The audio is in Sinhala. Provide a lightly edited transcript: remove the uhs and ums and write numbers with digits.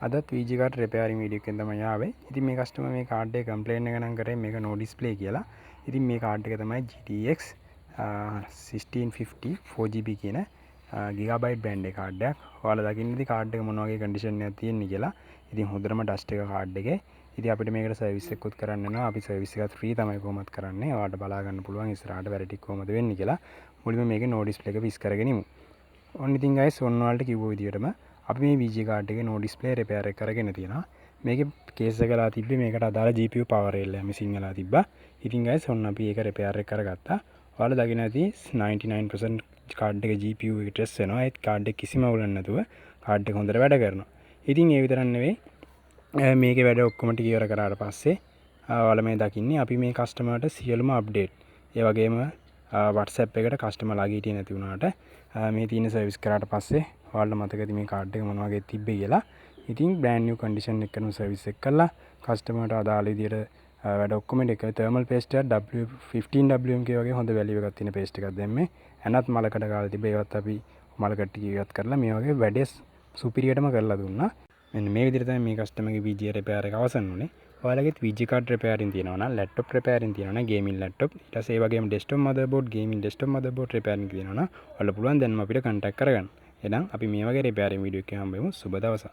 අදත් VGA card රිපෙයාරින් වීඩියෝ එකෙන් තමයි ආවේ. ඉතින් මේ කස්ටමර් මේ කාඩ් එක කම්ප්ලේන් එක නම් කරේ මේක නෝ ඩිස්ප්ලේ කියලා. ඉතින් මේ කාඩ් එක තමයි GTX 1650 4 GB කියන ගිගාබයිට් බ්‍රෑන්ඩ් එකේ කාඩ් එකක්. ඔයාලා දකින්න ඉතින් කාඩ් එක මොන වගේ කන්ඩිෂන් එකක් තියෙන්නේ කියලා. ඉතින් හොඳටම ඩස්ට් එක කාඩ් එකේ. ඉතින් අපිට මේකට සර්විස් එකකුත් කරන්න වෙනවා. අපි සර්විස් එකත් ෆ්‍රී තමයි කොහොමත් කරන්නේ. ඔයාලට බලා ගන්න පුළුවන් ඉස්සරහට වැඩ ටික කොහොමද වෙන්නේ කියලා. මුලින්ම මේකේ නෝ ඩිස්ප්ලේ එක ෆික්ස් කරගෙනමු. ඔන්න ඉතින් ගයිස්, ඔන්න ඔයාලට කිව්ව විදිහටම අපි මේ VGA card එකේ නෝ ඩිස්ප්ලේ රිපෙයාර් එක කරගෙන තියෙනවා. මේකේ කේස් එක වෙලා තිබ්බේ මේකට අදාළ GPU power rail එක මිසින් වෙලා තිබ්බා. ඉතින් ගයිස්, ඔන්න අපි ඒක රිපෙයාර් එක කරගත්තා. ඔයාලා දකින්න ඇති 99% කාඩ් එක GPU එක ටෙස්ට් වෙනවා. ඒත් කාඩ් එක කිසිම අවුලක් නැතුව කාඩ් එක හොඳට වැඩ කරනවා. ඉතින් ඒ විතරක් නෙවෙයි, මේකේ වැඩ ඔක්කොම ටික ඉවර කරාට පස්සේ ඔයාලා මේ දකින්නේ අපි මේ කස්ටමර්ට සියලුම අප්ඩේට්, ඒ වගේම WhatsApp එකට කස්ටමර් ළඟ හිටියේ නැති වුණාට මේ තියෙන සර්විස් කරාට පස්සේ ඔයාලට මතක ඇති මේ කාඩ් එක මොන වගේ තිබ්බේ කියලා. ඉතින් බ්‍රෑන්ඩ් නිව් කන්ඩිෂන් එකකම සර්විස් එක කරලා කස්ටමර්ට අදාළ විදියට වැඩ ඔක්කොම ටික, තර්මල් පේස්ට් එකක් W15 WMK වගේ හොඳ වැලියු එකක් තියෙන පේස්ට් එකක් දැම්මේ. ඇනත් මලකඩ කාලා තිබ්බ ඒවත් අපි මලකඩ ටික ඉවත් කරලා මේ වගේ වැඩේ සුපිරියටම කරලා දුන්නා. මෙන්න මේ විදිහට තමයි මේ කස්ටමර්ගේ VGA repair එක අවසන් වුණේ. ඔයාලගෙත් VGA card රිපෙයාරින් තියෙනවා නම්, ලැප්ටොප් රිපෙයාරින් තියෙනවා නම්, ගේමින් ලැප්ටොප්, ඊට පස්සේ ඒ වගේම ඩෙස්ක්ටොප් මදර්බෝඩ්, ගේමින් ඩෙස්ක්ටොප් මදර්බෝඩ් රිපෙයාරින් තියෙනවා නම් ඔයාලා පුළුවන් දැන්ම අපිට කන්ටැක්ට් කරගන්න. එහෙනම් අපි මේ වගේ රිපෙයාරින් වීඩියෝ එකකින් හම්බෙමු. සුබ දවසක්.